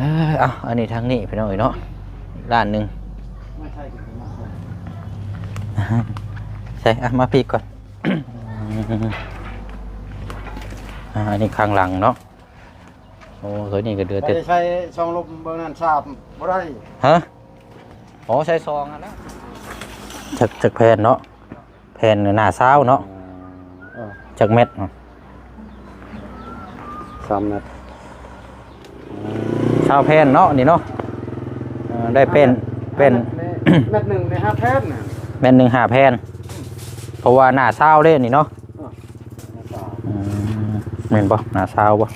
ເອີ ເອົາ ອັນນີ້ທາງນີ້ພີ່ນ້ອງເອີຍເນາະ ອີກລ້ານໜຶ່ງ. ໃສ່ ອ່ະ ມາພີ້ກ່ອນ. ອ່າ ອັນນີ້ຂ້າງຫຼັງເນາະ. ໂອ້ ໂຕນີ້ກໍເດືອດ ບໍ່ໄດ້ໃຊ້ຊ່ອງລົມເບິ່ງນັ້ນ ສາມບໍ່ໄດ້. ຮະ? ອໍ ໃຊ້ສອງຫັ້ນແຫຼະ. ຈັກ ຈັກແຜ່ນເນາະ? ແຜ່ນໜ້າຊາວເນາະ. ເອີ ຈັກແມັດ? ສາມແມັດ. ຊາວແຜ່ນເນາະ ນີ້ເນາະ. ເອີ ໄດ້ແຜ່ນ ແຜ່ນ ແມັດໜຶ່ງໄດ້ຫ້າແຜ່ນນະ. ແມັດໜຶ່ງຫ້າແຜ່ນ ເພາະວ່າໜ້າຊາວເດ້ນີ້ເນາະ. ອືມ ແມ່ນບໍ່? ໜ້າຊາວບໍ່?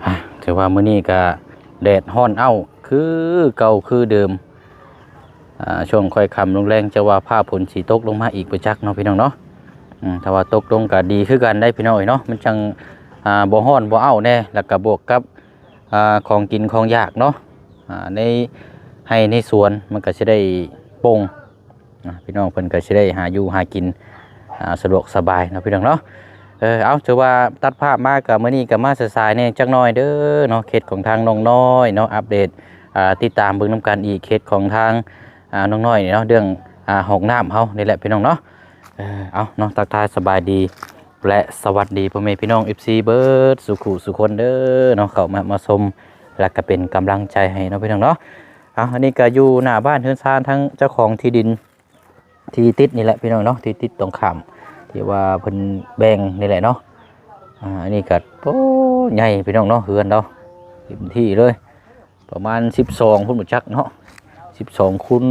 ອ່າ ຖືວ່າມື້ນີ້ກະແດດຮ້ອນເອົ້າຄືເກົ່າຄືເດີມ. ອ່າ ຊ່ວງຄ່ອຍຄ່ຳລົງແລງ ຈະວ່າຟ້າຝົນຊິຕົກລົງມາອີກບໍ່ຈັກເນາະ ພີ່ນ້ອງເນາະ. ອືມ ຖ້າວ່າຕົກລົງກະດີຄືກັນໄດ໋ ພີ່ນ້ອງເອີຍເນາະ. ມັນຈັ່ງ ອ່າ ບໍ່ຮ້ອນບໍ່ເອົ້າແດ່ ແລ້ວກະບວກກັບ ອ່າ ຂອງກິນຂອງຢາກເນາະ ອ່າ ໃນໄຮ່ໃນສວນ ມັນກະຊິໄດ້ໂປ່ງ. ອ່າ ພີ່ນ້ອງເພິ່ນກໍຊິໄດ້ຫາຢູ່ຫາກິນ ອ່າ ສະດວກສະບາຍເນາະ ພີ່ນ້ອງເນາະ. ເອີ ເອົາ ຖືວ່າຕັດພາບມາກໍ ມື້ນີ້ກໍມາສາຍໆແດ່ຈັກໜ້ອຍເດີເນາະ. ເຂດຂອງທາງນ້ອງນ້ອຍເນາະ ອັບເດດ ອ່າ ຕິດຕາມເບິ່ງນຳກັນອີກ ເຂດຂອງທາງ ອ່າ ນ້ອງນ້ອຍນີ້ເນາະ ເລື່ອງ ອ່າ ຫ້ອງນ້ຳເຮົານີ້ແຫຼະ ພີ່ນ້ອງເນາະ. ເອີ ເອົາເນາະ ທັກທາຍສະບາຍດີ ແລະ ສະຫວັດດີພໍ່ແມ່ພີ່ນ້ອງ ເອັຟຊີ ເບິດສູ່ຄູ່ສູ່ຄົນເດີເນາະ ເຂົ້າມາ ມາຊົມ ແລ້ວກໍເປັນກຳລັງໃຈໃຫ້ເນາະ ພີ່ນ້ອງເນາະ. ເອົາ ອັນນີ້ກໍຢູ່ໜ້າບ້ານເຮືອນຊານທາງເຈົ້າຂອງທີ່ດິນ ທີ່ຕິດນີ້ແຫຼະ ພີ່ນ້ອງເນາະ ທີ່ຕິດຕົງຂ້າມ ທີ່ວ່າເພິ່ນແບ່ງນີ້ແຫຼະເນາະ. ອ່າ ອັນນີ້ກໍ ໂອ້ ໃຫຍ່ ພີ່ນ້ອງເນາະ ເຮືອນລາວເຕັມທີ່ເລີຍ ປະມານສິບສອງພຸ້ນບໍ່ຈັກເນາະ ສິບສອງຄູນ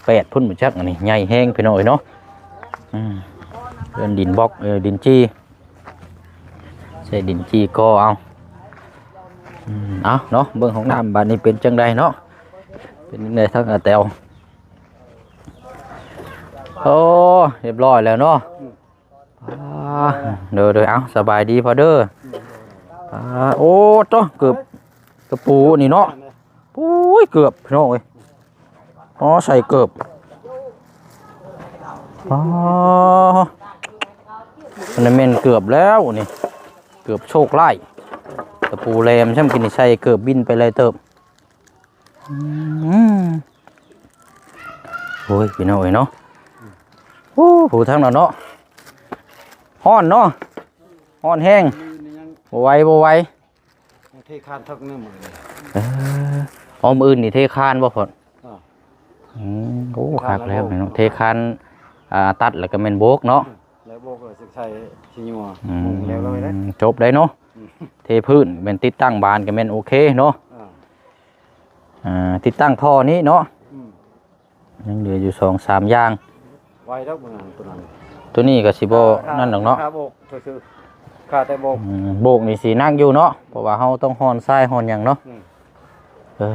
ແປດພຸ້ນບໍ່ຈັກ. ອັນນີ້ໃຫຍ່ແຮງ ພີ່ນ້ອງເອີຍເນາະ. ອືມ ເຮືອນດິນບລັອກ ເອີ ດິນຈີ່ ໃຊ້ດິນຈີ່ກໍ່ເອົາ. ອືມ ເອົາເນາະ ເບິ່ງຫ້ອງນ້ຳບາດນີ້ເປັນຈັ່ງໃດເນາະ ເປັນຈັ່ງໃດທາງອາແຕວ. ໂອ້ ຮຽບຮ້ອຍແລ້ວເນາະ. ອ່າ ໂດຍໆ ເອົາ ສະບາຍດີພໍ່ເດີ. ອ່າ ໂອ້ໂຕ ເກີບຕະປູນີ້ເນາະ. ໂອ້ຍ ເກີບ ພີ່ນ້ອງເອີຍ. ອໍ ໃສ່ເກີບ. ອໍ ອັນນັ້ນແມ່ນເກີບແລ້ວນີ້ ເກີບໂຊກຮ້າຍ. ຕະປູແຫຼມ ຊ່ຳກິນໃສ່ເກີບບິນໄປຫຼາຍເຕີບ. ອືມ ໂອ້ຍ ພີ່ນ້ອງເອີຍເນາະ. ໂອ້ ຜູ້ທາງນັ້ນເນາະ ຮ້ອນເນາະ ຮ້ອນແຮງ ບໍ່ໄຫວ ບໍ່ໄຫວ. ເທຄານທັກໜຶ່ງມື້ນີ້. ເອີ ອໍ ມື້ອື່ນນີ້ເທຄານບໍ່ພໍ່? ເອີ ອືມ ໂອ້ ຄັກແລ້ວເນາະ ເທຄານ ອ່າ ຕັດແລ້ວກໍແມ່ນໂບກເນາະ. ແລ້ວບໍ່ກໍຊິໃສ່ຊິຍົວ ອືມ ມຸງແລ້ວເລີຍເດ້ ຈົບໄດ້ເນາະ. ອືມ ເທພື້ນແມ່ນຕິດຕັ້ງບານກໍແມ່ນໂອເຄເນາະ. ອ່າ ອ່າ ຕິດຕັ້ງທໍ່ນີ້ເນາະ. ອືມ ຍັງເຫຼືອຢູ່ສອງສາມຢ່າງ. ໄວດອກ ຕົວນັ້ນ ຕົວນັ້ນ ຕົວນີ້ກໍຊິບໍ່ ຄ່າ ນັ້ນດອກເນາະ ຄ່າໂບກຊື່ໆ ຄ່າແຕ່ໂບກ. ອືມ ໂບກນີ້ຊິໜັກຢູ່ເນາະ ເພາະວ່າເຮົາຕ້ອງຮ່ອນຊາຍຮ່ອນຫຍັງເນາະ. ອືມ ເອີ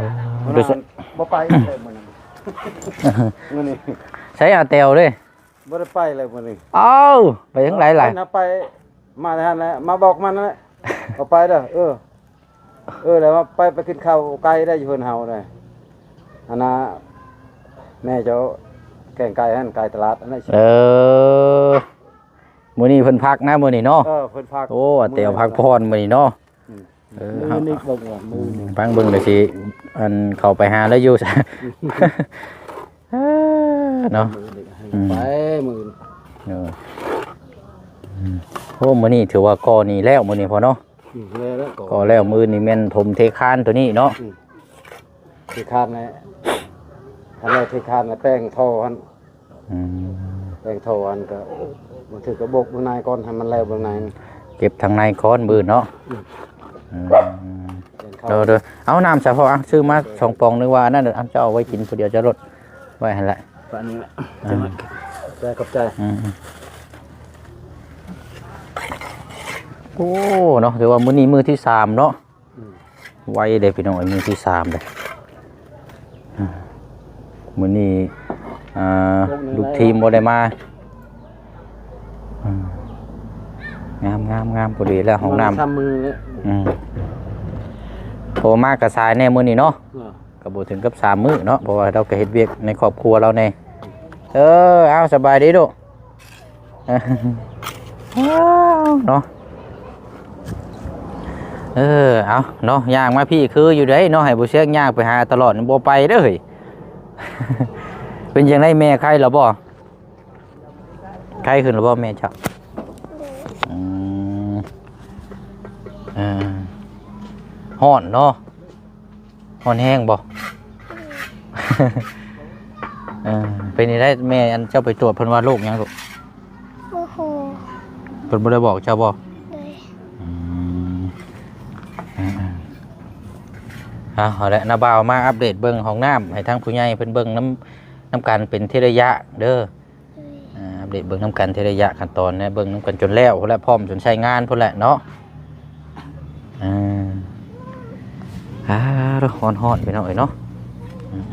ມື້ນັ້ນບໍ່ໄປເລີຍມື້ນັ້ນ ມື້ນີ້ ໃຊ້ອາແຕວເດ້. ບໍ່ໄດ້ໄປເລີຍມື້ນີ້. ເອົ້າ ໄປທາງໃດລະ? ໄປ ມາແຕ່ຫັ້ນແຫຼະ ມາບອກມັນນັ້ນແຫຼະ ບໍ່ໄປເດີ. ເອີ ເອີ ແລ້ວວ່າໄປ ໄປກິນເຂົ້າໄກໄດ້ ຢູ່ເຮືອນເຮົາໄດ້. ອັນນ່າ ແມ່ເຈົ້າແກງໄກ່ຫັ້ນ ໄກ່ຕະຫຼາດຫັ້ນນະ. ເອີ ມື້ນີ້ເພິ່ນພັກນະ ມື້ນີ້ເນາະ. ເອີ ເພິ່ນພັກ. ໂອ້ ອາແຕວພັກຜ່ອນມື້ນີ້ເນາະ. ອືມ ເອີ ມື້ນີ້ເບິ່ງວ່າມື້ນີ້ ອືມ ຟັງເບິ່ງເດີຊິ ອັນ ເຂົ້າໄປຫາແລ້ວຢູ່ ເອີ ເນາະ. ມື້ນີ້ໃຫ້ ອືມ ໄປມື້ນີ້ ເອີ ອືມ ໂອ້ ມື້ນີ້ຖືວ່າກໍ່ນີ້ແລ້ວ ມື້ນີ້ພໍ່ເນາະ. ອືມ ແລ້ວ ແລ້ວ ກໍ່ແລ້ວ ມື້ນີ້ແມ່ນຖົມເທຄານຕົວນີ້ເນາະ. ອືມ ເທຄານແຫຼະ ຄັນວ່າເທຄານແລ້ວແຕ່ງທໍ່ຫັ້ນ. ອືມ ແຕ່ງທໍ່ຫັ້ນກໍ ບາງເທື່ອກໍໂບກເບື້ອງໃນກ່ອນ ໃຫ້ມັນແລ້ວເບື້ອງໃນ. ເກັບທາງໃນກ່ອນມື້ອື່ນເນາະ. ອືມ ອືມ ແຕ່ງເຂົ້າ ໂດຍໆ. ເອົານ້ຳຊະພໍ່ ເອົາ ຊື້ມາສອງປອງ ນຶກວ່າອັນນັ້ນ ອັນເຈົ້າເອົາໄວ້ກິນຜູ້ດຽວ ຈະລົດໄວ້ຫັ້ນແຫຼະ. ອັນນີ້ແຫຼະ. ອືມ ຂອບໃຈ ຂອບໃຈ. ອືມ ໂອ້ ເນາະ ຖືວ່າມື້ນີ້ມື້ທີສາມເນາະ. ອືມ ໄວເດ້ພີ່ນ້ອງເອີຍ ມື້ທີສາມເດ້. ອືມ ມື້ນີ້ ອ່າ ລູກທີມບໍ່ໄດ້ມາ. ອືມ ງາມໆໆ ພໍດີແລ້ວຫ້ອງນ້ຳ ມາສາມມື້ແລ້ວ. ອືມ ໂອ ມາກະສາຍແດ່ມື້ນີ້ເນາະ. ເອີ ກໍບໍ່ເຖິງກັບສາມມື້ເນາະ ເພາະວ່າລາວກໍເຮັດວຽກໃນຄອບຄົວລາວແດ່. ເອີ ເອົາ ສະບາຍດີລູກ. ເນາະ ເອີ ເອົາເນາະ ຍ່າງມາພີ້ຄືຢູ່ໃດເນາະ ໃຫ້ບໍ່ຊຽງຍ່າງໄປຫາຕະຫຼອດ ບໍ່ໄປເດີ້. ເປັນຈັ່ງໃດແມ່ ໄຄແລ້ວບໍ່? ໄຄຂຶ້ນແລ້ວບໍ່ແມ່ເຈົ້າ? ອືມ ເອີ ຮ້ອນເນາະ. ຮ້ອນແຮງບໍ່? ເອີ ເປັນຈັ່ງໃດແມ່ ອັນເຈົ້າໄປກວດເພິ່ນວ່າໂລກຫຍັງລູກ? ບໍ່ຮູ້. ເພິ່ນບໍ່ໄດ້ບອກເຈົ້າບໍ່? ໂດຍ. ອືມ ເອົາ ເອົາແຫຼະ ນ້າບ່າວມາອັບເດດເບິ່ງຫ້ອງນ້ຳໃຫ້ທາງຜູ້ໃຫຍ່ເພິ່ນເບິ່ງນຳ ນຳກັນເປັນທີລະໄລຍະເດີ້. ໂດຍ. ອ່າ ອັບເດດເບິ່ງນຳກັນທີລະໄລຍະຂັ້ນຕອນນະ ເບິ່ງນຳກັນຈົນແລ້ວພຸ້ນແຫຼະ ພ້ອມຈົນໃຊ້ງານພຸ້ນແຫຼະເນາະ. ອ່າ ອ່າ ຮ້ອນໆ ພີ່ນ້ອງເອີຍເນາະ. ອືມ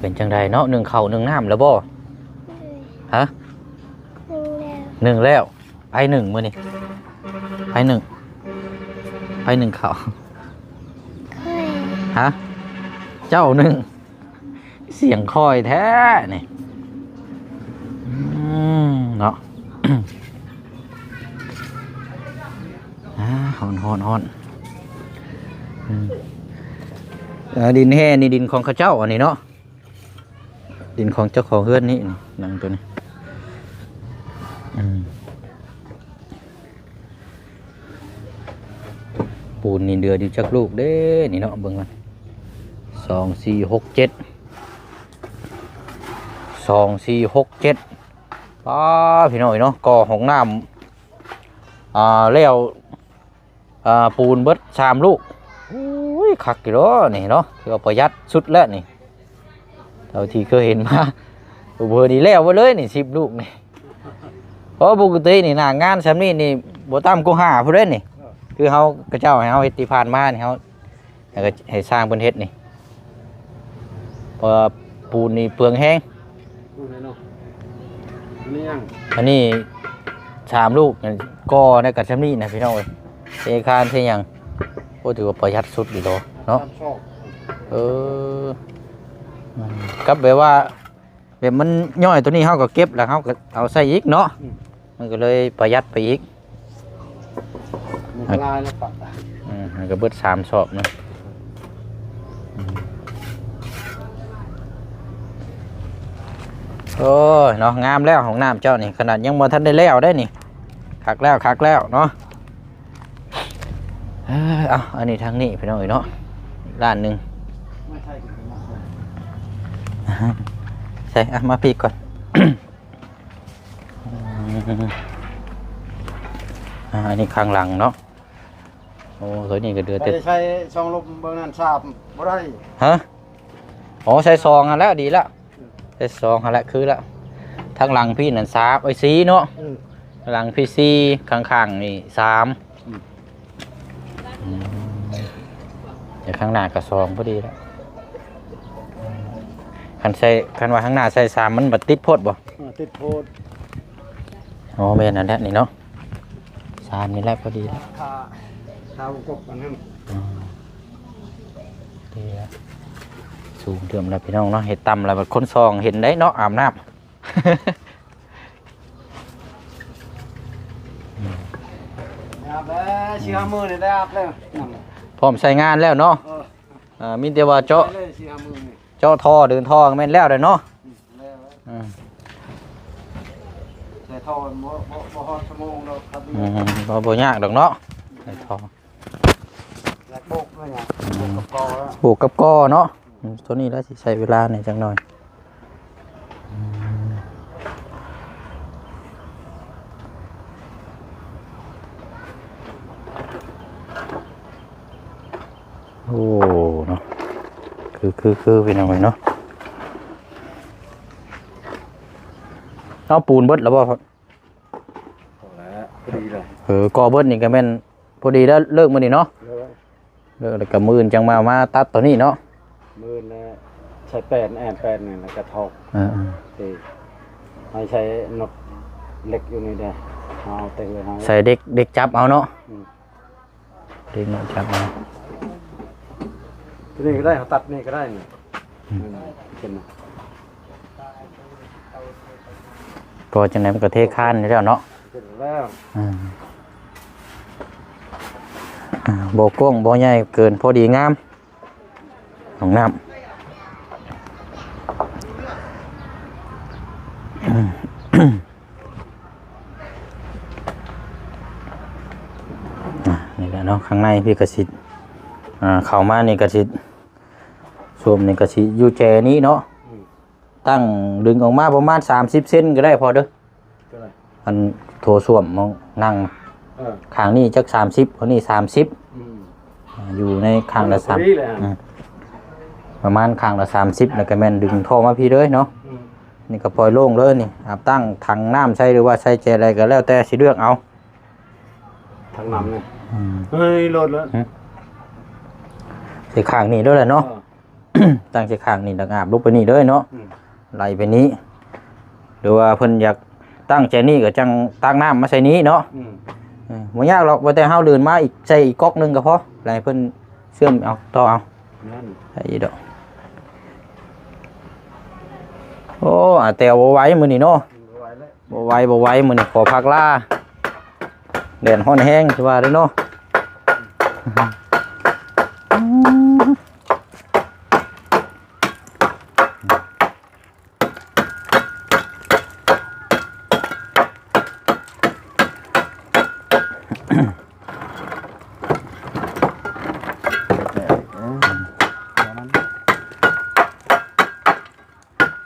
ເປັນຈັ່ງໃດເນາະ ໜຶ້ງເຂົ້າໜຶ້ງນ້ຳແລ້ວບໍ່? ໂດຍ. ຮະ? ໜຶ້ງແລ້ວ. ໜຶ້ງແລ້ວ ໃຜໜຶ້ງມື້ນີ້? ໃຜໜຶ້ງ? ໃຜໜຶ້ງເຂົ້າ? ຂ້ອຍ. ຮະ? ເຈົ້າໜຶ້ງ? ສຽງຂ້ອຍແທ້ນີ້. ອືມ ເນາະ. ອ່າ ຮ້ອນໆ ຮ້ອນ. ອືມ ເອີ ດິນແຮ່ນີ້ດິນຂອງເຂົາເຈົ້າອັນນີ້ເນາະ ດິນຂອງເຈົ້າຂອງເຮືອນນີ້ ນີ້ ຫຼັງໂຕນີ້. ອືມ ປູນນີ້ເຫຼືອຢູ່ຈັກລູກເດ້ນີ້ເນາະ ເບິ່ງກ່ອນ ສອງ ສີ່ ຫົກ ເຈັດ ສອງ ສີ່ ຫົກ ເຈັດ. ປ້າ ພີ່ນ້ອງເອີຍເນາະ ກໍ່ຫ້ອງນ້ຳ ອ່າ ແລ້ວ ອ່າ ປູນເບິດສາມລູກ. ໂອ້ຍ ຄັກຢູ່ເນາະນີ້ເນາະ ຖືວ່າປະຢັດສຸດແລ້ວນີ້ ເທົ່າທີ່ເຄີຍເຫັນມາ. ເພິ່ນນີ້ແລ້ວເບິດເລີຍນີ້ ສິບລູກນີ້ ເພາະປົກກະຕິນີ້ໜ້າງານຊ່ຳນີ້ນີ້ບໍ່ຕ່ຳກວ່າຫ້າພຸ້ນເດ້ນີ້. ຄືເຮົາ ເຂົາເຈົ້າໃຫ້ເຮົາເຮັດທີ່ຜ່ານມານີ້ ເຮົາ ແລ້ວກໍໃຫ້ຊ່າງເພິ່ນເຮັດນີ້ ເພາະວ່າປູນນີ້ເປືອງແຮງ. ປູນແນ່ເນາະ ອັນນີ້ຫຍັງ? ອັນນີ້ສາມລູກ ກໍ່ໄດ້ກັນຊ່ຳນີ້ນະ ພີ່ນ້ອງເອີຍ ເທຄານເທຫຍັງ. ໂອ້ ຖືວ່າປະຢັດສຸດຢູ່ດອກເນາະ. ສາມຊອກ. ເອີ ກັບແບບວ່າ ແບບມັນຍ້ອຍຕົວນີ້ ເຮົາກໍເກັບ ແລ້ວເຮົາກໍເອົາໃສ່ອີກເນາະ. ອືມ ມັນກໍເລີຍປະຢັດໄປອີກ. ມັນກໍຫຼາຍແລ້ວປະ ອືມ ມັນກໍເບິດສາມຊອກນະ. ອືມ ໂອ້ຍເນາະ ງາມແລ້ວຫ້ອງນ້ຳເຈົ້ານີ້ ຂະໜາດຍັງບໍ່ທັນໄດ້ແລ້ວເດ້ນີ້. ຄັກແລ້ວ ຄັກແລ້ວເນາະ. ເອີ ເອົາ ອັນນີ້ທາງນີ້ ພີ່ນ້ອງເອີຍເນາະ ລ້ານໜຶ່ງ. ໃສ່ ອ່ະ ມາພີ້ກ່ອນ. ອ່າ ອັນນີ້ຂ້າງຫຼັງເນາະ. ໂອ້ ຕົວນີ້ກໍເດືອດ ບໍ່ໄດ້ໃຊ້ຊ່ອງລົມເບິ່ງນັ້ນ ສາມບໍ່ໄດ້. ຮະ? ອໍ ໃສ່ສອງຫັ້ນແຫຼະ ດີແລ້ວ. ເອີ ເຮັດສອງຫັ້ນແຫຼະ ຄືລະ ທາງຫຼັງພີ້ນັ້ນສາມ ເອີຍ ສີ່ເນາະ. ເອີ ຫຼັງພີ້ສີ່ ຂ້າງໆນີ້ສາມ. ອືມ ອືມ ແຕ່ຂ້າງໜ້າກໍສອງພໍດີລະ. ຄັນໃສ່ ຄັນວ່າຂ້າງໜ້າໃສ່ສາມ ມັນບໍ່ຕິດໂພດບໍ່? ເອີ ຕິດໂພດ. ອໍ ແມ່ນນັ້ນແຫຼະນີ້ເນາະ ສາມນີ້ແຫຼະພໍດີລະ. ຖ້າ ຖ້າວົງກົບອັນນັ້ນ. ອືມ ດີລະ ສູງເຕີມລະ ພີ່ນ້ອງເນາະ. ເຮັດຕ່ຳລະ ບັດຄົນສ່ອງເຫັນໄດ໋ເນາະ ອາບນ້ຳ. ອືມ ອາບແລ້ວ ສີ່ຫ້າມື້ນີ້ໄດ້ອາບແລ້ວ ພ້ອມໃຊ້ງານແລ້ວເນາະ. ເອີ ອ່າ ມີແຕ່ວ່າເຈາະ ໄດ້ເລີຍ ສີ່ຫ້າມື້ນີ້ ເຈາະທໍ່ ເດີນທໍ່ ແມ່ນແລ້ວເດ້ເນາະ. ອືມ ແລ້ວ ອືມ ໃສ່ທໍ່ ບໍ່ ບໍ່ ບໍ່ຮອດຊົ່ວໂມງດອກ. ອືມ ບໍ່ ບໍ່ຍາກດອກເນາະ ໃສ່ທໍ່. ແລ້ວໂບກເລີຍຫຍັງ ອືມ ໂບກກັບກໍແລ້ວ ໂບກກັບກໍເນາະ. ອືມ ໂຕນີ້ລະຊິໃຊ້ເວລາແດ່ຈັກໜ່ອຍ. ອືມ ໂອ້ ເນາະ ຄື ຄື ຄື ພີ່ນ້ອງເອີຍເນາະ. ເອົາ ປູນເບິດແລ້ວບໍ່? ພໍແລ້ວ ພໍດີແລ້ວ. ເອີ ກໍເບິດນີ້ກໍແມ່ນພໍດີແລ້ວ ເລີກມື້ນີ້ເນາະ. ເລີກ ເລີກແລ້ວກໍມື້ອື່ນຈັ່ງມາ ມາຕັດຕົວນີ້ເນາະ. ມື້ອື່ນແລ້ວ ໃສ່ແປ້ນ ແອນແປ້ນນີ້ ແລ້ວກໍຖອກ ເອີໆ ຕີ ໃຫ້ໃສ່ນັອດເຫຼັກຢູ່ນີ້ເດ້ ເຮົາເອົາແຕ່ເຮືອນເຮົາ ໃສ່ເດັກ ເດັກຈັບເອົາເນາະ ອືມ ເດັກນ້ອຍຈັບເອົາ ຕົວນີ້ກໍໄດ້ ເຮົາຕັດນີ້ກໍໄດ້ນີ້ ອືມ ເຫັນບໍ່? ເພາະວ່າຈັ່ງໃດມັນກໍເທຄານຢູ່ແລ້ວເນາະ ເຮັດແລ້ວ ອືມ ອ່າ ບໍ່ກວ້າງບໍ່ໃຫຍ່ເກີນ ພໍດີງາມ ຫ້ອງນ້ຳ ອືມ ອ່າ ນີ້ແຫຼະເນາະ ຂ້າງໃນພີ່ກໍຊິ ອ່າ ເຂົ້າມານີ້ກໍຊິ ສ້ວມນີ້ກໍຊິຢູ່ແຈນີ້ເນາະ ອືມ ຕັ້ງດຶງອອກມາປະມານສາມສິບເຊັນກໍໄດ້ພໍເດີ ເທົ່າໃດ? ອັນໂຖສ້ວມໝ່ອງນັ່ງ ເອີ ຂ້າງນີ້ຈັກສາມສິບ ຂ້າງນີ້ສາມສິບ ອືມ ອ່າ ຢູ່ໃນຂ້າງລະ ມັນກໍ ສາມ ພໍດີແຫຼະ ອືມ ປະມານຂ້າງລະສາມສິບ ແລ້ວກໍແມ່ນດຶງທໍ່ມາພີ້ເລີຍເນາະ ອືມ ນີ້ກໍປ່ອຍໂລ່ງເລີຍນີ້ ອາບຕັ້ງຖັງນ້ຳໃສ່ ຫຼືວ່າໃສ່ແຈໃດກໍແລ້ວແຕ່ຊິເລືອກເອົາ ຖັງນ້ຳນີ້ ອືມ ເຮີ້ຍ ໂລດເລີຍ ຫຶ ໃສ່ຂ້າງນີ້ເດີແຫຼະເນາະ ເອີ ຕັ້ງໃສ່ຂ້າງນີ້ ແລ້ວອາບລົງໄປນີ້ເລີຍເນາະ ອືມ ໄຫຼໄປນີ້ ຫຼືວ່າເພິ່ນຢາກຕັ້ງໃຈນີ້ກໍຈັ່ງຕັກນ້ຳມາໃສ່ນີ້ເນາະ ອືມ ເອີ ບໍ່ຍາກດອກ ວ່າແຕ່ເຮົາເດີນມາອີກ ໃສ່ອີກກັອກໜຶ່ງກໍພໍ ແລ້ວໃຫ້ເພິ່ນເຊື່ອມເອົາ ຕໍ່ເອົາ ນັ້ນ ໄດ້ຢູ່ດອກ ໂອ້ ອາແຕວບໍ່ໄຫວມື້ນີ້ເນາະ ບໍ່ໄຫວແລ້ວ ບໍ່ໄຫວ ບໍ່ໄຫວ ມື້ນີ້ຂໍພັກລາ ແດດຮ້ອນແຮງ ຄືວ່າເດ້ເນາະ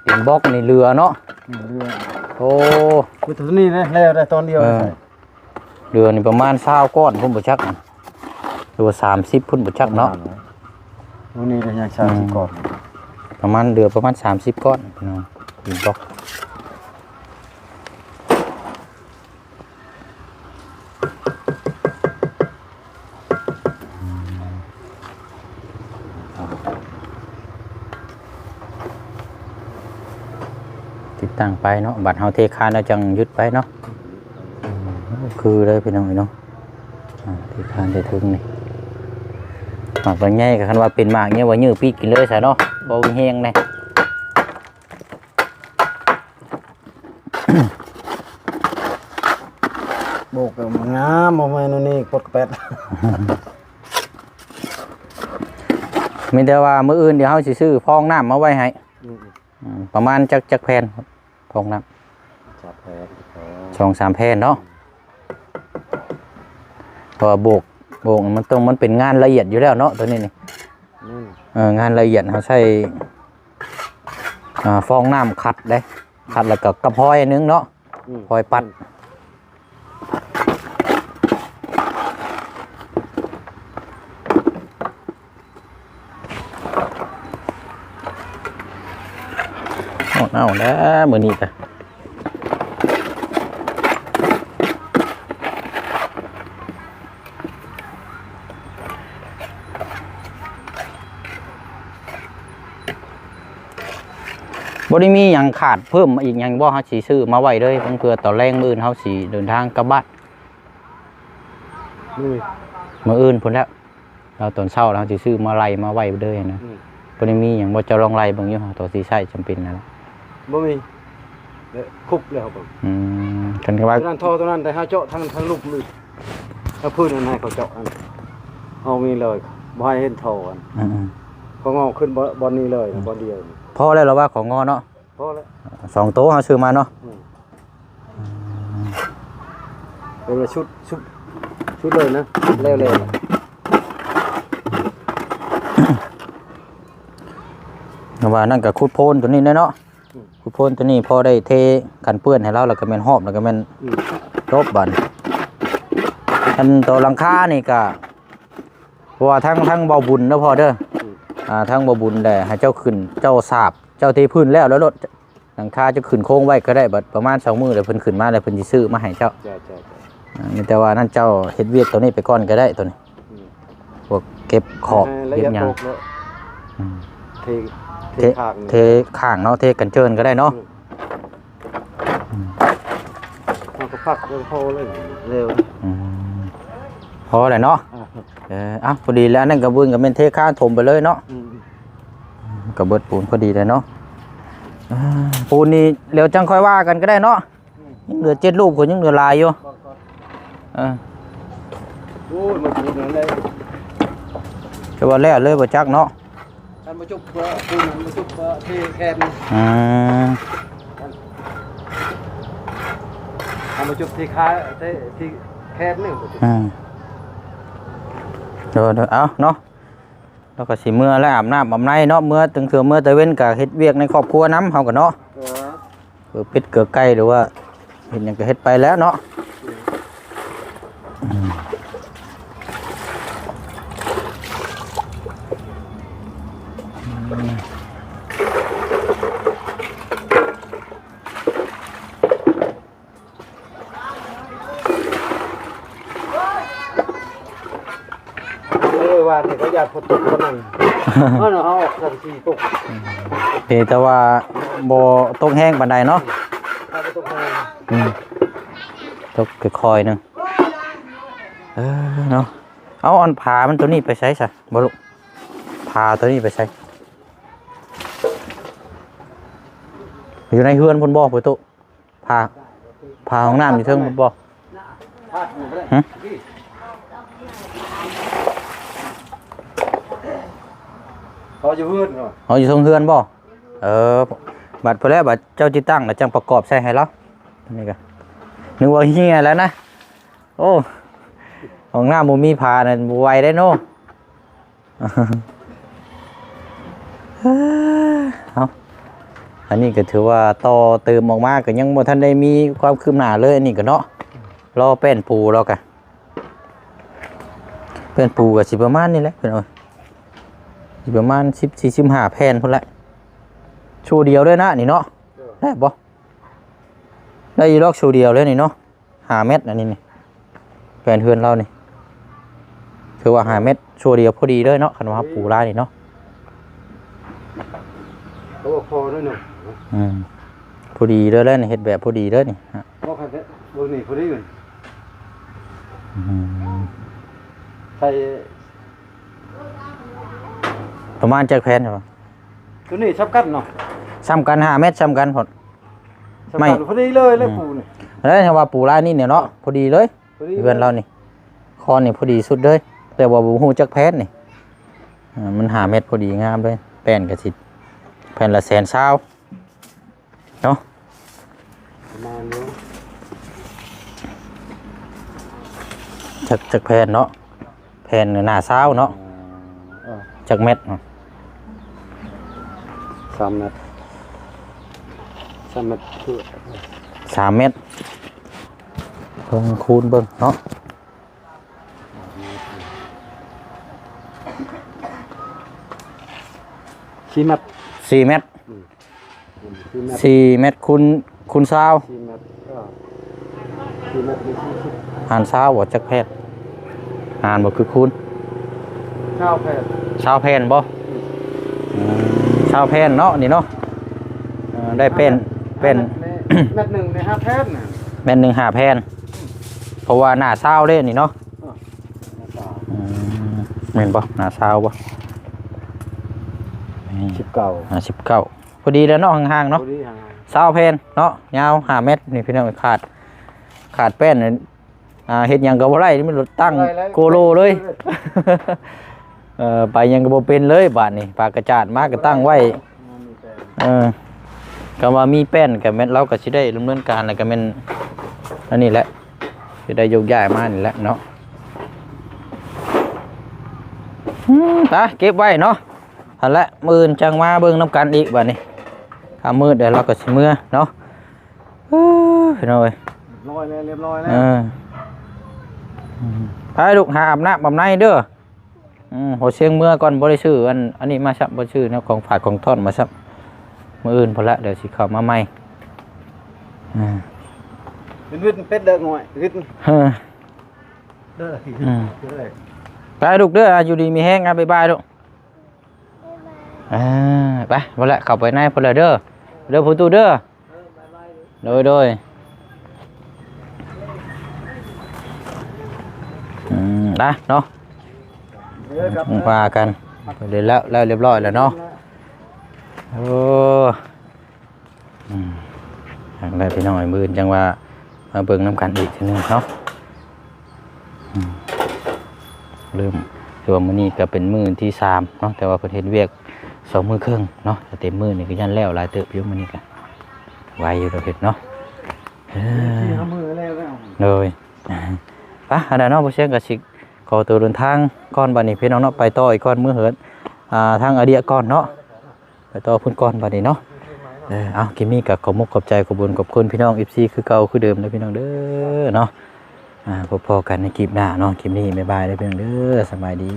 ເປັນບລັອກນີ້ເຫຼືອເນາະ ອືມ ເຫຼືອ ໂອ້ ຄືຕົວນີ້ນະ ແລ້ວໄດ້ຕອນດຽວ ເອີ ເຫຼືອນີ້ປະມານຊາວກ້ອນພຸ້ນບໍ່ຈັກ ຫຼືວ່າສາມສິບພຸ້ນບໍ່ຈັກເນາະ ປະມານນັ້ນແຫຼະ ໂອ້ ນີ້ກໍຍັງສາມສິບ ອືມ ກ້ອນ ປະມານ ເຫຼືອປະມານສາມສິບກ້ອນພີ່ນ້ອງ ເປັນບລັອກ. ຕິດຕັ້ງໄປເນາະ ບັດເຮົາເທຄານແລ້ວຈັ່ງຢຸດໄປເນາະ ອືມ ຄືເລີຍພີ່ນ້ອງເອີຍເນາະ ອ່າ ເທຄານແຕ່ເທິງນີ້ ໝາກລຳໄຍກໍຄັນວ່າເປັນໝາກນີ້ວ່າຍື່ປີກກິນເລີຍຊະເນາະ ບໍ່ມີແຮງແດ່. ໂບກກໍງາມ ບໍ່ແມ່ນອັນນີ້ປົດກະແປດ ມີແຕ່ວ່າມື້ອື່ນດຽວເຮົາຊິຊື້ຟອງນ້ຳມາໄວ້ໃຫ້ ອືມ ອືມ ປະມານຈັກ ຈັກແຜ່ນ ຟອງນ້ຳ ສາມແຜ່ນ ສອງສາມແຜ່ນເນາະ ເພາະວ່າໂບກ ໂບກມັນຕ້ອງ ມັນເປັນງານລະອຽດຢູ່ແລ້ວເນາະ ໂຕນີ້ນີ້ ອືມ ເອີ ງານລະອຽດ ເຮົາໃຊ້ ອ່າ ຟອງນ້ຳຂັດເດ້ ຂັດແລ້ວກໍກັບພອຍອັນໜຶ່ງເນາະ ອືມ ພອຍປັດ ເອົາແລ້ວມື້ນີ້ກະ ບໍ່ໄດ້ມີຫຍັງຂາດເພີ່ມອີກຫຍັງບໍ່? ເຮົາຊິຊື້ມາໄວ້ເລີຍ ເພື່ອຕອນແລງມື້ອື່ນເຮົາຊິເດີນທາງກັບບ້ານ ມື້ ມື້ອື່ນພຸ້ນແຫຼະ ແລ້ວຕອນເຊົ້າເຮົາຊິຊື້ມາໄລ່ມາໄວ້ເລີຍນະ ອືມ ບໍ່ໄດ້ມີຫຍັງບໍ່? ເຈົ້າລອງໄລ່ເບິ່ງຢູ່ ໂຕຊິໃຊ້ຈຳເປັນນັ້ນ ບໍ່ມີ ແລ້ວຄຸບແລ້ວເບິ່ງ ອືມ ຄັນວ່າ ຕົວນັ້ນທໍ່ຕົວນັ້ນ ແຕ່ເຮົາເຈາະທາງ ທາງລຸ່ມນີ້ ເອົາພື້ນອັນໃຫ້ເຂົາເຈາະອັນ ເອົານີ້ເລີຍ ບໍ່ໃຫ້ເຫັນທໍ່ອັນ ອືມໆ ເຂົາງອຂຶ້ນບ່ອນນີ້ເລີຍ ອືມ ບ່ອນດຽວນີ້ ພໍແລ້ວລະວ່າເຂົາງອເນາະ ພໍແລ້ວ ສອງໂຕເຮົາຊື້ມາເນາະ ອືມ ເປັນວ່າຊຸດ ຊຸດ ຊຸດເລີຍນະ ແລ້ວໆ ແຕ່ວ່ານັ້ນກໍຂຸດໂພນຕົວນີ້ແຫຼະເນາະ ອືມ ຂຸດໂພນຕົວນີ້ພໍໄດ້ເທກັນເປື້ອນໃຫ້ລາວ ແລ້ວກໍແມ່ນຮອບ ແລ້ວກໍແມ່ນ ອືມ ຈົບບາດນີ້ ອັນຕົວຫຼັງຄານີ້ກໍ ເພາະວ່າທາງ ທາງເບົາບຸນເນາະພໍ່ເດີ ອືມ ອ່າ ທາງເບົາບຸນແຫຼະ ໃຫ້ເຈົ້າຂຶ້ນ ເຈົ້າສາບ ເຈົ້າເທພື້ນແລ້ວ ແລ້ວໂລດ ຫຼັງຄາຈະຂຶ້ນໂຄງໄວ້ກໍໄດ້ ບັດປະມານສອງມື້ແລ້ວເພິ່ນຂຶ້ນມາແລ້ວເພິ່ນຊິຊື້ມາໃຫ້ເຈົ້າ ເຈົ້າ ເຈົ້າ ເຈົ້າ ອ່າ ມີແຕ່ວ່ານັ້ນເຈົ້າເຮັດວຽກໂຕນີ້ໄປກ່ອນກໍໄດ້ໂຕນີ້ ອືມ ພວກເກັບຂອກ ໃຫ້ລະອຽດ ເກັບຫຍັງ ໂຕກເນາະ ອືມ ເທ ເທ ເທຂ້າງ ເທຂ້າງເນາະ ເທກັນເຈີນກໍໄດ້ເນາະ. ອືມ ອືມ ເຮົາກໍພັກໄວ້ພໍແລ້ວ ແລ້ວ ອືມ ພໍແລ້ວເນາະ. ອ່າ ເອີ ເອົ້າ ພໍດີແລ້ວ ອັນນັ້ນກໍບຶ້ງກໍແມ່ນເທຄານຖົມໄປເລີຍເນາະ. ອືມ ກໍເບິດປູນພໍດີແລ້ວເນາະ. ອ່າ ປູນນີ້ດຽວຈັ່ງຄ່ອຍວ່າກັນກໍໄດ້ເນາະ. ອືມ ຍັງເຫຼືອເຈັດລູກ ກໍຍັງເຫຼືອຫຼາຍຢູ່. ເອີ ໂອ້ຍ ມາຈູບນັ້ນແຫຼະ ຈະວ່າແລ້ວເລີຍບໍ່ຈັກເນາະ. ຄັນບໍ່ຈຸບກໍປູນ ຄັນບໍ່ຈຸບກໍເທແຄນ. ອືມ ຄັນບໍ່ຈຸບທີ່ຄາ ເທທີ່ແຄນນີ້ບໍ່ຈຸບ. ອືມ ໂດຍໆ ເອົາເນາະ ລາວກໍຊິເມືອແລ້ວ ອາບນ້ຳອາບໃນເນາະ ເມືອ ເຖິງເທື່ອເມືອແຕ່ເວັນກໍເຮັດວຽກໃນຄອບຄົວນຳເຮົາກໍເນາະ. ເອີ ເກືອເປັດເກືອໄກ່ ຫຼືວ່າເຮັດຫຍັງກໍເຮັດໄປແລ້ວເນາະ. ອືມ ເອີ ວ່າແຕ່ກໍຢ້ານຝົນຕົກປານນັ້ນ ເຮົາ ເຮົາອອກສັງກະສີຕົກ. ເອີ ແຕ່ວ່າບໍ່ຕົກແຮງປານໃດເນາະ. ຖ້າບໍ່ຕົກແຮງ ອືມ ຕົກຄ່ອຍໆໜຶ່ງ. ເອີ ເນາະ ເອົາ ອັນຜາມັນໂຕນີ້ໄປໃສຊະ ບໍ່ລູກ? ຜາໂຕນີ້ໄປໃສ? ຢູ່ໃນເຮືອນພຸ້ນບໍ່ ປະຕູ? ຝາ ຝາຫ້ອງນ້ຳຢູ່ເທິງພຸ້ນບໍ່? ຫຶ? ເຂົາຢູ່ເຮືອນເນາະ. ເອົາ ຢູ່ເທິງເຮືອນບໍ່? ເອີ ບັດພຸ້ນແຫຼະ ບັດເຈົ້າຊິຕັ້ງແລ້ວຈັ່ງປະກອບໃສ່ໃຫ້ລາວ. ນີ້ກະ ນຶກວ່າເຫ່ຍແລ້ວນະ. ໂອ້ ຫ້ອງນ້ຳບໍ່ມີຝານັ້ນບໍ່ໄຫວເດ້ເນາະ. ເອົາ ອັນນີ້ກໍຖືວ່າຕໍ່ເຕີມອອກມາ ກໍຍັງບໍ່ທັນໄດ້ມີຄວາມຄືບໜ້າເລີຍ ອັນນີ້ກໍເນາະ. ລໍແປ້ນປູແລ້ວກະ ແປ້ນປູກໍຊິປະມານນີ້ແຫຼະ ເພິ່ນເອີຍ ຊິປະມານສິບ ສີ່ສິບຫ້າແຜ່ນພຸ້ນແຫຼະ. ໂຊດຽວເລີຍນະນີ້ເນາະ. ໄດ້ບໍ່? ໄດ້ຢູ່ດອກ ໂຊດຽວເລີຍນີ້ເນາະ. ຫ້າແມັດ ອັນນີ້ນີ້ ແປນເຮືອນລາວນີ້ ຄືວ່າຫ້າແມັດ ຊົ່ວດຽວພໍດີເລີຍເນາະ ຄັນວ່າເຮົາປູລາຍນີ້ເນາະ. ເອົາພໍເລີຍເນາະ. ອືມ ພໍດີເລີຍແຫຼະນີ້ ເຮັດແບບພໍດີເລີຍນີ້. ບໍ່ຄັນເບິ່ງນີ້ພໍດີ. ອືມ ໃສ່ ປະມານຈັກແຜ່ນ? ຕົວນີ້ສ່ຳກັນເນາະ ສ່ຳກັນ ຫ້າແມັດ ສ່ຳກັນພຸ້ນ. ສ່ຳກັນ ໄມ້ພໍດີເລີຍແຫຼະ ອືມ ປູນີ້. ແລ້ວຖ້າວ່າປູລາຍນີ້ເນາະ ພໍດີເລີຍ ພໍດີ ເຮືອນລາວນີ້ ຄອນນີ້ພໍດີສຸດເລີຍ. ແຕ່ວ່າບໍ່ຮູ້ຈັກແຜ່ນນີ້ ອ່າ ມັນຫ້າແມັດ ພໍດີງາມເລີຍ. ແປ້ນກໍຊິແຜ່ນລະແສນຊາວເນາະ ປະມານນີ້. ຈັກ ຈັກແຜ່ນເນາະ? ແຜ່ນໜ້າຊາວເນາະ. ເອີ ຈັກແມັດ? ສາມແມັດ ສາມແມັດ ສາມແມັດ ເບິ່ງຄູນເບິ່ງເນາະ. ສີ່ແມັດ ສີ່ແມັດ ອືມ ສີ່ແມັດ ສີ່ແມັດຄູນ ຄູນຊາວ ສີ່ແມັດ ເອີ ສີ່ແມັດ ຫານຊາວບໍ່ ຈັກແຜ່ນ? ຫານບໍ່ຄືຄູນ? ຊາວແຜ່ນ ຊາວແຜ່ນບໍ່? ອືມ ອືມ ຊາວແຜ່ນເນາະ ນີ້ເນາະ. ເອີ ໄດ້ແຜ່ນ ແຜ່ນ ແມັດໜຶ່ງໄດ້ຫ້າແຜ່ນນະ ແມັດໜຶ່ງຫ້າແຜ່ນ ເພາະວ່າໜ້າຊາວເດ້ນີ້ເນາະ. ເອີ ໜ້າຊາວ ອືມ ແມ່ນບໍ່? ໜ້າຊາວບໍ່? ນີ້ ສິບເກົ້າ ອ່າ ສິບເກົ້າ ພໍດີແລ້ວເນາະ ຫ່າງໆເນາະ ພໍດີຫ່າງໆ ຊາວແຜ່ນເນາະ ຍາວຫ້າແມັດນີ້ພີ່ນ້ອງ. ຂາດ ຂາດແປ້ນ ອ່າ ເຮັດຫຍັງກໍບໍ່ໄດ້ ມີລົດຕັ້ງ ບໍ່ໄດ້ແລ້ວ ໂກໂລເລີຍ ເອີ ໄປຫຍັງກໍບໍ່ເປັນເລີຍບາດນີ້. ປາກກະຈາດມາກໍຕັ້ງໄວ້ ເອີ ກໍວ່າມີແປ້ນກໍແມ່ນ ລາວກໍຊິໄດ້ດຳເນີນການ ແລ້ວກໍແມ່ນອັນນີ້ແຫຼະ ຊິໄດ້ໂຍກຍ້າຍມານີ້ແຫຼະເນາະ. ອືມ ຕາ ເກັບໄວ້ເນາະ ຫັ້ນແຫຼະ ມື້ອື່ນຈັ່ງມາເບິ່ງນຳກັນອີກບາດນີ້. ຄ່ຳມືດແລ້ວ ລາວກໍຊິເມືອເນາະ. ເອີ ພີ່ນ້ອງເອີຍ ຮຽບຮ້ອຍແລ້ວ ຮຽບຮ້ອຍແລ້ວ ເອີ ອືມ ໄປລູກ ຫາອາບນ້ຳອາບໃນເດີ. ອືມ ຫົວຊຽງເມືອກ່ອນ ບໍ່ໄດ້ຊື້ອັນ ອັນນີ້ມາຊ້ຳ ບໍ່ໄດ້ຊື້ແນວຂອງຝາກຂອງຕ້ອນມາຊ້ຳ. ມື້ອື່ນພຸ້ນລະ ດຽວຊິເຂົ້າມາໃໝ່. ອືມ ເປັນວິດເປັດເດີ ງອຍວິດ ເອີ ເດີ ອືມ ເດີ ໄປລູກເດີ ຢູ່ດີມີແຮງ ບາຍບາຍລູກ ອ່າ. ໄປ ພຸ້ນແຫຼະ ເຂົ້າໄປໃນພຸ້ນແຫຼະເດີ ເດີຜູ້ຕູ້ເດີ. ໂດຍ ໂດຍ ອືມ ໄປເນາະ ເອີ ກັບ ວ່າກັນ ໄປເລີຍແລ້ວ ແລ້ວຮຽບຮ້ອຍແລ້ວເນາະ. ໂອ້ ອືມ ຈັ່ງໃດພີ່ນ້ອງ ມື້ອື່ນຈັ່ງວ່າມາເບິ່ງນຳກັນອີກເທື່ອໜຶ່ງເນາະ. ອືມ ເລີ່ມ ຄືວ່າມື້ນີ້ກໍເປັນມື້ທີສາມເນາະ ແຕ່ວ່າເພິ່ນເຮັດວຽກສອງມື້ເຄິ່ງເນາະ ແຕ່ເຕັມມື້ນີ້ກໍຢ້ານແລ້ວຫຼາຍເຕີບຢູ່ ມື້ນີ້ກໍໄວຢູ່ດອກເຮັດເນາະ. ເອີ ສີ່ຫ້າມື້ແລ້ວ ໂດຍ ປະ ອັນນັ້ນເນາະ ບໍ່ຊຽງກໍຊິຂໍຕົວເດີນທາງກ່ອນບັດນີ້ ພີ່ນ້ອງເນາະ ໄປຕໍ່ອີກກ່ອນ ເມືອເຮືອນ ອ່າ ທາງອາເດຍກ່ອນເນາະ. ໄປຕໍ່ພຸ້ນກ່ອນບັດນີ້ເນາະ. ເອີ ເອົາ ຄລິບນີ້ກໍຂອບມຸກຂອບໃຈ ຂອບບຸນຂອບຄຸນພີ່ນ້ອງ ເອັຟຊີ ຄືເກົ່າຄືເດີມເດີພີ່ນ້ອງເດີເນາະ. ອ່າ ພົບພໍ້ກັນໃນຄລິບໜ້າເນາະ. ຄລິບນີ້ບາຍບາຍເດີພີ່ນ້ອງເດີ ສະບາຍດີ.